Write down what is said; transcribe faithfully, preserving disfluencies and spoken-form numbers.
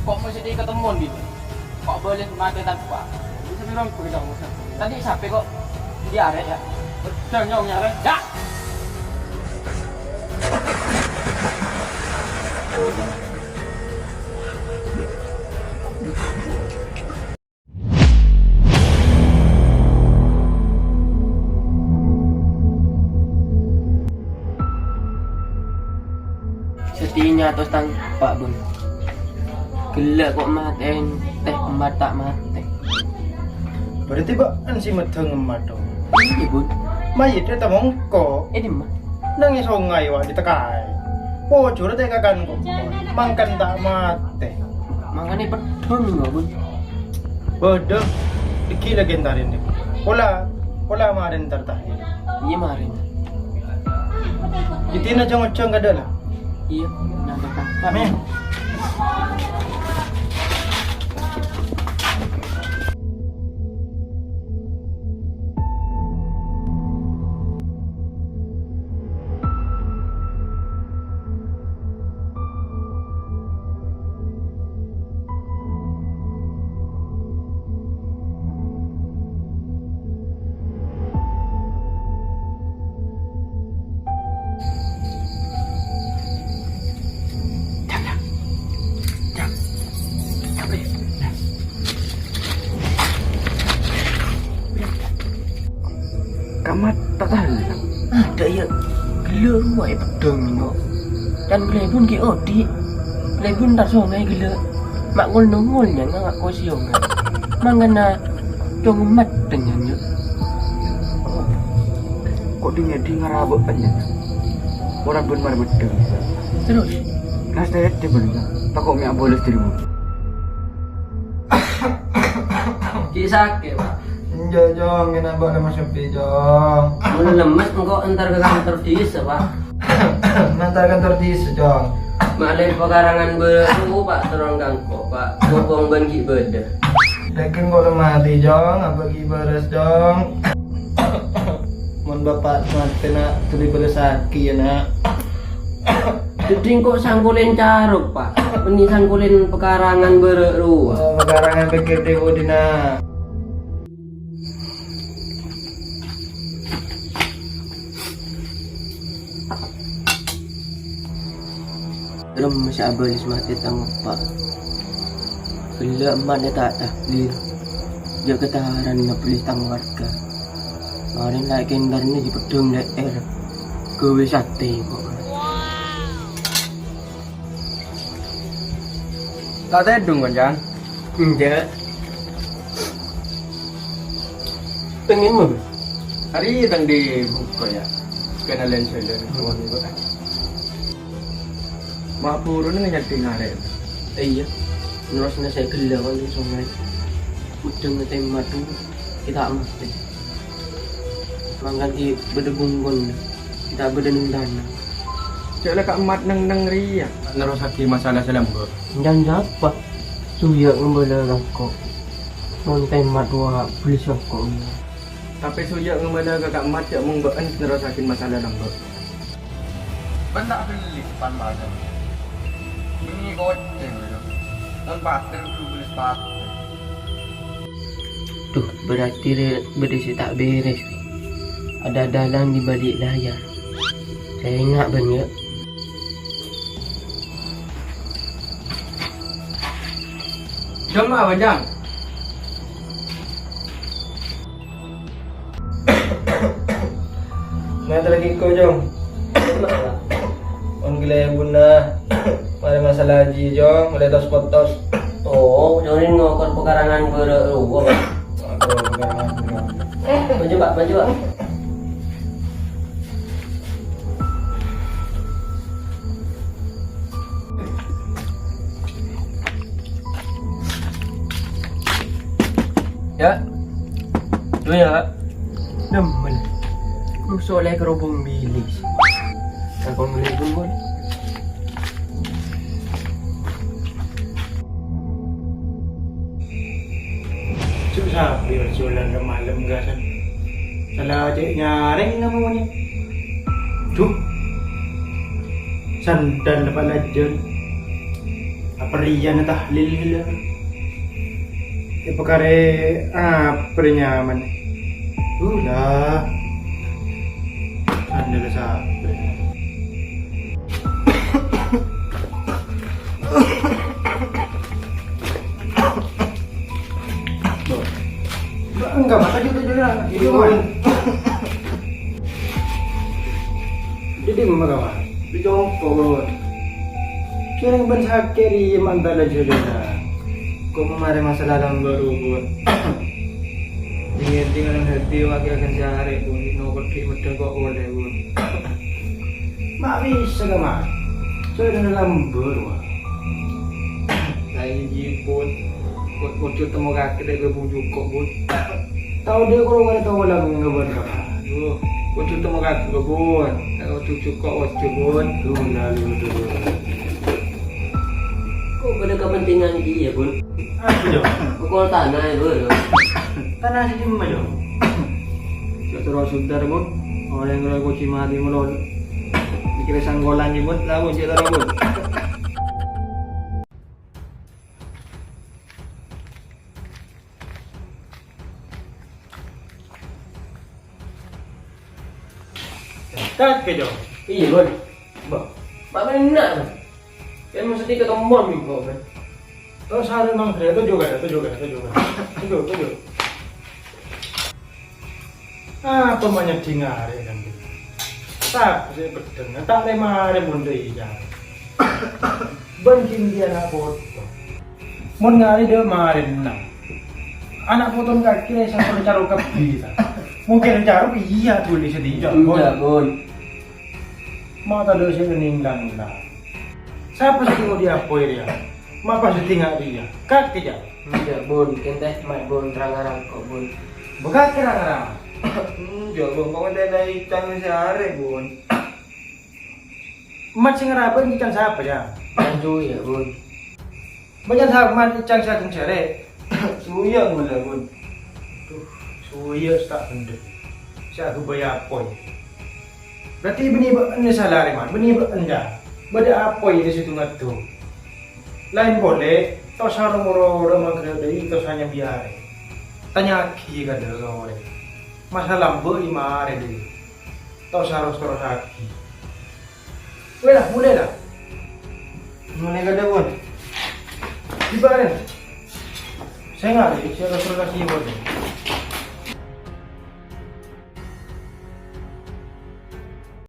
Kok mesti ketemuan gitu? Kok boleh mati tanpa? Bisa bilang begitu, Ustaz. Tadi sampai kok diare ya? Jangan nyong nyare. Ya. Sedih nyatos tang eppa', Bun. Ghellâ' ko' matè'è, tè emmat ta' matè. Berarti bâ'na sè meddhâng emmat, dong? Iyâ, Bun. Mayyit è tamongko. È dimma? Nang è songay, wa', ditekka'è. Pojhur tè kakan ko'. Mangkèn ta' matè. Mangkana peddhung, Bun. Bâdâ, èngghi la èntarè, Dik. Pola, pola marèn èntar tahlil. Iyâ, marèn. Ghitèna jhâng-ojhâng kadâ' la. Iyâ, nyampè, Pak. Amin. Ka' emmat ta' tahan. Adâ', iyâ. Ghellâ' rowa è peddhung, no. Can kalèbun ghi' odi'. Kalèbun ta' songay ghellâ'. Ma' ngol-nongol nyang ngako siyongan. Mangkana cong emmat tènyan, yâ. Ko' dhing-ngèdhing ngarabâ'ân, yâ. Ora bân mar peddhung. Terros? Nas tèdè bân, yâ. Tako' mè' abâles dâri budi. Ghi' sakè', Pak. Enjâ', Jong, kenapa lemes sepi, Jong? Mon lemes, engko' entar ka kantor dhisa, Pak. Entar kantor dhisa, Jong. Malè pekarangan bârâ' rowa, Pak, terros ka engko', Pak. Mumpung bân ghi' bâdâ. Dâging engko' la matè, Jong, apa ghi' bârâs, Jong? Mon bapa' matè, Na', dhuli bârâssaghi, yâ, Na'. Dâddhi engko' sangkolèn carok, Pak. Bânnè sangkolèn pekarangan bârâ' rowa. Oh, pekarangan pèkkèr dhi-budina. Lemes abâles matè tang eppa'. Ghellâ' emmat ta' tahlil. Jâ' kataran ngabâlis tang warga. Marèn la èkèntarè è peddhung lè'èr. Ghâbây satè kok. Ta' tèdung, Kancang? Enjâ'. Tengngèn, Bun? Arèya tang dhi bhuko, yâ. Kenalen sèlèn. Ma' buru nèng nyadhi ngarè'. Iyâ. Terros nèsè ghellâ' kan songay. Uddhâng ngatè madu, kita' matè. Mangkana ghi' bâdâ bungkon, ghi' ta' bâdâ nèng tana. Jâ' la ka' emmat neng-neng rèya. Nerrossaghi masalah sè lambâ'. Jhân sapa? Suyâ' ngabâlâ ka engko'. Mon ta' emmat rowa bâli soko. Tapè suyâ' ngabâlâ ka ka' emmat jâ' mon bâ'na nerrossaghi masalah lambâ'. Bân ta' bâli pan padâ. Bânnè kocèng, mon patè kudu bâli sapatu. Duh, berarti rè-, bâdâ sè ta' bèrès, rè. Ada dalang di balik layar. Sènga', bân, yâ. Jam apa, Jang? Ngaterraghi ko, Jong. Mon kalèbunna, marè masalah jiyâ, Jong, malè tos-potos. Oh, Jong, rèn ngokor pekarangan bârâ' rowa, Pak. Aduh, pekarangan bârâ'. Maju, Pak, maju, Pak. Yâ. Dhu, yâ. Demmel. Ruso' lè kerobong bilis. Kakon ngeliat pun, Bun. Cuk, sapi jualan malem-malem gasan. Salah cek nyareng namanya. Duh. Sandan dapat lajeng. Apa rèya tahlil ghellâ'? Èpakarè apa rè nyaman? Ula. Andel sabrè. Enggak, Mas. Ayo, ayo, ayo. Itu, Mas. Jadi, Mama, kawan. Dicongkok, Bun. Kira bân sakè' rèya mantara jhâlâna. Kok mamarè masalah lambâ' rowa, Bun? Dingin-dingin hati wakil akan sehari, Bun. Nokot di medang kok boleh, Bun. Ma' bisa, Kak, Ma'? Soalnya lambâ' rowa. Saya izin, Bun. Kok, kok cuma mau kaki deh, gue bujuk kok, Bun. Tao dâ' kok ngarè tao lambâ' rowa, Kak. Aduh, ojo temo kagok, Bun. Ojo cokok, ojo, Bun. Duh, nah, duh, duh, duh. Kok bâdâ kepentingan iyâ, Bun? Apa, Jo? Pokol tanah ya, Bun. Tanah sè dimma, Jo? Cek terus sudar, Bun. Orang yang rokok cimati melon. Mikir sanggolan, Bun. Lah, Bun, cek terus, Bun. Kakè, Jo. Iyâ, Bun. Bâh, ma' mènna', Bun. Kan mesti ketemuan minggu, Bun. Terros arè mangghârib, toju' ka, toju' ka, toju' ka. Toju', toju'. Apa ma' nyèdhing arè, kan? Sapa sè peddheng? Ta' lè marè mon dâ' iyâ. Bân ghi' iyâ ana' poto. Mon ngarè dâ' marèna. Ana' poton kakè sampon caro kabbhi, ta? Mungkin caro iyâ dhuli sè dinjâ, Bun. Enjâ', Bun. Ma' tadâ' sè ninglang, la. Sapa sè tengok di apoy rèya? Ma' pas dinga' rèya. Kakè, jâ'. Enjâ', Bun. Kèntè ma', Bun, rang-arang kok, Bun. Bâ kakè rang-arang. Enjâ', Bun. Kok ngentènè icang sè arè, Bun. Mat sè ngarabâ icang sapa, jâ'? Tanju ya, Bun. Bâ icang sapa, Mat, icang sè ageng jârèya? Suya, Bun, la, Bun. Duh, suya sè ta' bhendher. Sè aghâbây apoy. Berarti bânnè bâ'na sala, rè, Mat. Bânnè bâ'na, jâ'. Bâdâ apoy di situ ngaddu. Laèn polè, tosa ro-moro mangghârib dâri tosa nyambi arè. Tanya'aghi ka dâ' orèng. Masalah lambâ' lèma arè dâri. Tosa ros-terrosaghi. Wè la, molè la. Molè ka dâ', Bun. Dibareng. Sènga', sè ros-terrosaghi, Bun.